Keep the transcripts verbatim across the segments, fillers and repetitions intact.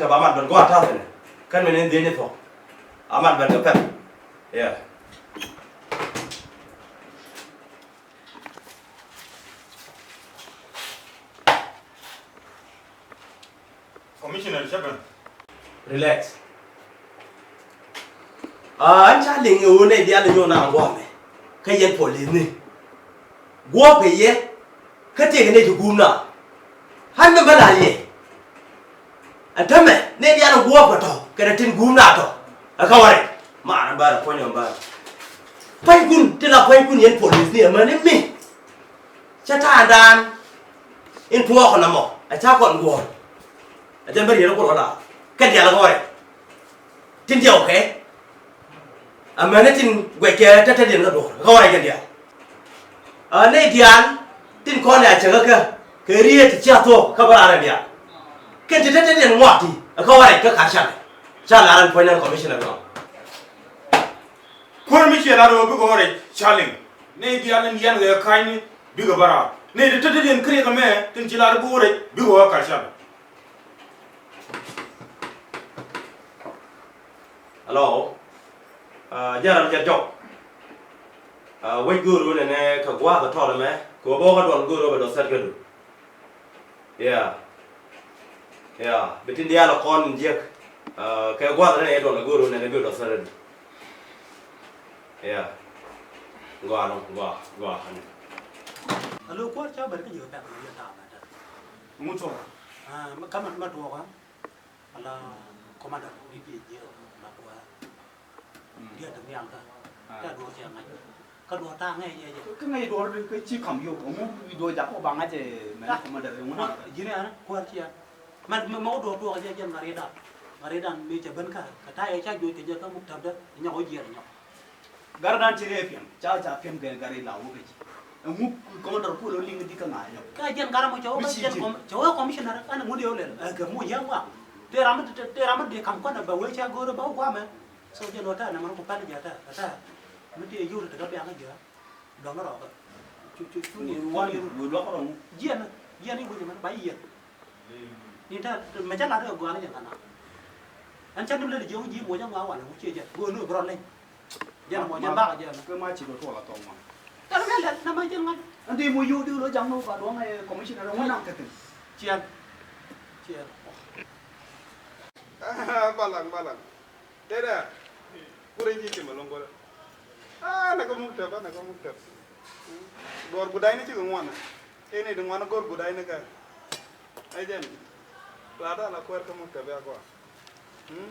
Tɛ ba mat ben gɔaa ta̱a̱ thi̱n. Kɛn mi ni dhiec ni thuɔ̱k. A mat ben kɛ pɛl. Yeah. Commissioner Chapman. Relax. Aa, an ca liŋ ɛ ɣöö nɛy diaal nyɔk naŋ gua̱a̱mɛ kä yɛn polithni. Guɔ̱ɔ̱pkɛ yɛ kä tëëkɛ nɛy ti guum na. Ɣän mi bä la̱r yɛ. Ɛn täämɛ nɛy diaal guɔ̱ɔ̱pkɛ tɔ̱ kɛnɛ tin guum na tɔ̱. Ɛ kä wä rɛc. Maarä bärä puɔ̱ny ɔ bärä. Pua̱nykun ti la pua̱nykun yɛn polithni ɛmäni mi. Cä ta̱a̱dan in tuɔɔk nɔmɔ ɛ ca kɔn guɔ̱ɔ̱r. Ɛ jɛn bä riet ɛ kuɔl ɣä la kɛn diaal ɛ kä wä rɛc. Tin diɛw kɛ amäni tin guɛckɛ tɛtɛdiɛn kä duɔ̱ɔ̱r kä wä rɛc kɛn diaal. Ɛ nɛy diaal tin kɔn ɛ a cäŋ kä kɛ riet ti cia thuɔ̱k kä bä raar ɛ diaal. Kɛn ti tɛtɛdiɛn ŋuak ti ɛ kä wä rɛc kä ka̱r canɛ. Ca la̱r ɛn puɔ̱ny nɛn commissioner gɔaa. Kuäär mi ciɛ lat ɣöö bikɛ ɣöö rɛc ca liŋ. Nɛy diaal in yɛn kɛ ka̱nyni bikɛ bä raar. Nɛy ti tetdediɛn kɛ riɛk ɛmɛ tin ci lat bi ɣöö rɛc bikɛ ɣöö ka̱r canɛ. Hello. Ah, General Jat Jɔk. Ah, wec go̱o̱r ɣöö nɛnɛ kɛ gua̱a̱th ɛ tɔɔt ɛmɛ kɛ ɣöö bä wä kä duɔl go̱o̱r ɣöö bɛ dɔ̱th thɛt kädu. Yeah. Yeah. Bi tin diaal ɛ kɔn in jiäk. Ah, kɛ gua̱a̱th ɛ nɛnɛ duɔl ɛ go̱o̱r ɣöö nɛnɛ bi dɔ̱th thɛt kädu. Yeah. Gɔaa nɔ, gɔaa, gɔaa. Alo kuäär ca bär kä ji̱ kɛ pɛk kɛ yɛ ta̱a̱ bär tɛt. Ŋut cɔl. Ah, ma, kamɛ ma tuɔɔkä. Ala commander ni diɛ jiɛ ma kuäär. Mm. Diɛ däŋ nial kä. Ah. Kä duɔ̱ɔ̱r cɛ ŋa̱c. Kä duɔ̱ɔ̱r ta̱a̱ ŋäc yɛ jɛ. Kä ŋäc duɔ̱ɔ̱r kä ci kam yio̱w. Ŋu duɔ̱ɔ̱r jak kɔ ba ŋa̱c ɛ mɛ commander ŋu na. Ji̱n ɛn kuäär ciɛ. Man mɛ wä duɔ̱ɔ̱r tuɔɔk jɛ jɛn ŋa̱r yɛ dan. Ŋa̱r yɛ dan mi cɛ ben kä. Kä ta̱a̱ yɛ ca juɔc kɛ jɛ kä muk täpdä. Nyɔk wä jiɛn nyɔk. Garadan ci rɛy piɛm ca ca piɛm kɛ gari la wä kɛ ci. Ɛŋu kɔmandɔr kuɔl wä liŋ di kä ŋa̱ nyɔk. Kä jɛn garam cɛ wä kä jɛn kɔm cɛ wä commissioner ɛn ŋun yɛ wä lɛl ɛ kɛ mu yɛ ŋuak. Tëë ram mi tëë ram mi di kam kɔn ɛ bɛ wee ca go̱o̱r ɛ bɛ wä guamɛ. So jɛn wä tɛn ɛ mɛn ku pɛn jɛ tɛ ɛ tɛ. Mi tëë yur ti kä biaŋ jɛ. Dɔŋ rɔɔkä. Cu cu cu ni wan ni ru luak rɔŋ. Jiɛn jiɛn i̱ wi̱c mɛn ba yiɛn. Ni tɛ mɛ ca lat ɛ gua̱a̱r jɛn kana. Ɛn ca ni lɛl jiɛ wä ji̱ muɔc ɛ ŋuak walɛ wä ciɛ jɛ go̱o̱r ni bi rɔ leny. Jɛn mɔ jɛn bakɔ jɛn. Kɛ ma ci kɛ tuɔl a thɔŋ ma. Tɛn mɛ lɛl na ma jɛn ŋa̱t. Ɛn ti mɔ yio̱w di lo jaŋ ni ba duɔŋ ɛ commissioner ŋun naŋ kɛ thi̱n. Ciɛn. Ciɛn. Balaŋ, balaŋ. Tɛdɛ. Kurɛ ji̱ cimɛ loŋ kɔrɛ. Ah, na kɛ muk tɛp, na kɛ muk tɛp. Duɔr gudayni cikɛ ŋuanɛ. Tini di ŋuanɛ go̱r gudayni kɛ. Ɛ jɛn. Latɛ la kuɛr kɛ muk tɛp ya kɔa. Hmm?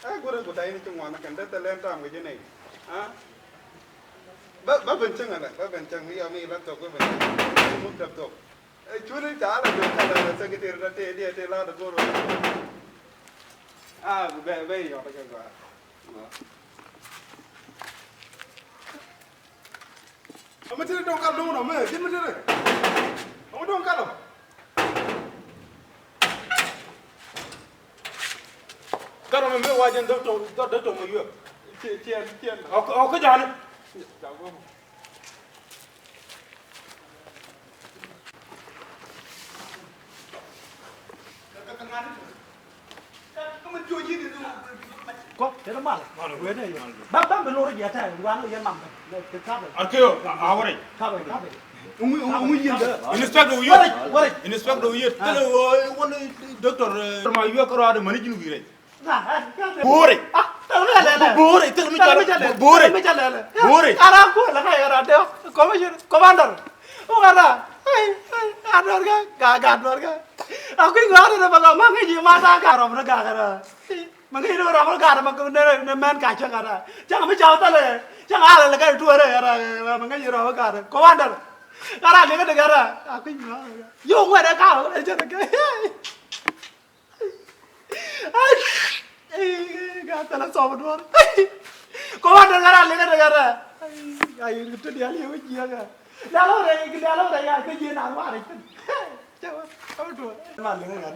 Ɛ gurɛ ku tay ni ci ŋuan kɛn dee thɛ lɛn tam kɛ ji̱ nɛy. Ah? Bä bä ben cäŋ alɛ bä ben cäŋ ni yɔ mi la thok bä ben cäŋ. Muk tɛp thok. Ɛ cuni ca la ben ca la secretary ta tëë diɛ tëë la dee go̱r wä. Ah, bɛ bɛ yɔ kɛ gɔaa. Ɔmɔ tiri dɔŋ kal loŋ nɔ mɛ, jin mi tiri. Ɔmɔ dɔŋ kal ɔ. Kal ɔ mɛ mɛ wa jin dɔŋ tɔŋ dɔŋ tɔŋ mɛ yue. Tiɛn tiɛn tiɛn. Ɔ ɔ kä jani. Kɔ tɛn mal. Ba ba mi lori jɛ tɛ wan yɛ mam. Arkeo a wari. Inspector Uyet. Inspector Uyet. Tele wani doctor ma yue karo ada mani jinu gire. Bore. Bore. Tele mi cale. Bore. Bore. Ara ko la ka yara de. Commissioner, commander. Uganda. Ai ai ador ga ga ga ador ga. Aku ingo ada ba ga mangi ji ma ta ga rom ga ga. Mɛ ŋäc rɔ ram kä gaat mɛ nɛ mɛn ka cäŋ ata. Cäŋ mi ca wä thilɛ cäŋ a lɛ lɛ kɛ tuɔrɛ ata. Mɛ ŋäc rɔ kä gaat commander. Ata liŋä dek ata. A kui̱ mi yio̱w ŋuɛt ɛ ka̱ ɛ cä dek. Gaat thilɛ sɔp duɔr. Commander ata liŋä dek ata. Ay te diaal yɛ wä jiäkä. Diaal wä rɛy diaal wä rɛy ay kä jiɛ naan warɛ cin.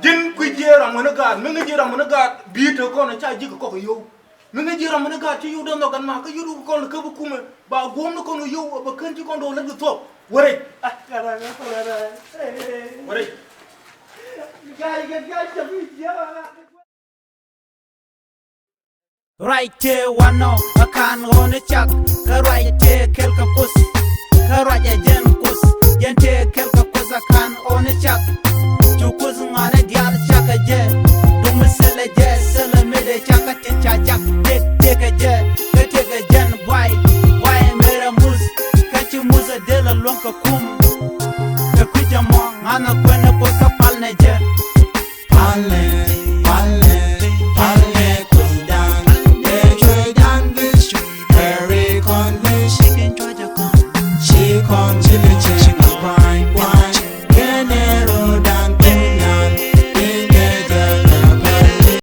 Ji̱n kui̱ jiɛ ram ŋäni gaat mi ŋäc jiɛ ram ŋäni gaat bi̱i̱ te kɔn ca ji̱ kɛ kɔk yio̱w. Mi ŋäc jiɛ ram ŋäni gaat ci yio̱w dee nhɔk kɛn ma kä yio̱w kɔn lɛ käp kumɛ ba guɔ̱m ni kɔn kɛ yio̱w bɛ kän ci kɔn do̱ lät kɛ thuɔ̱k. Wärɛ. Wärɛ. Gaa gaa gaa ca bi jiɛ. Ruac tëë wanɔ ɛ ka̱n ɣɔ̱n ɛ cak, kä ruac tëë kɛl kɛ Kuoth. Kä ruac ɛ jɛn Kuoth, jɛn tëë kɛl kɛ Kuoth ɛ ka̱n ɣɔ̱n ɛ cak. Cu Kuoth ŋɔaani diaal cak kɛ jɛ. Duŋ mi thilɛ jɛ, thilɛ mëë dee cak kä tin ca jak. Tëë, tëë kɛ jɛ, kä tëë kɛ jɛn buay. Buay mëë rɛ muth, kä ci muth ɛ dee lɛ luäŋ kɛ kum. Kɛ kui̱c ɛmɔ ŋa̱n ɛ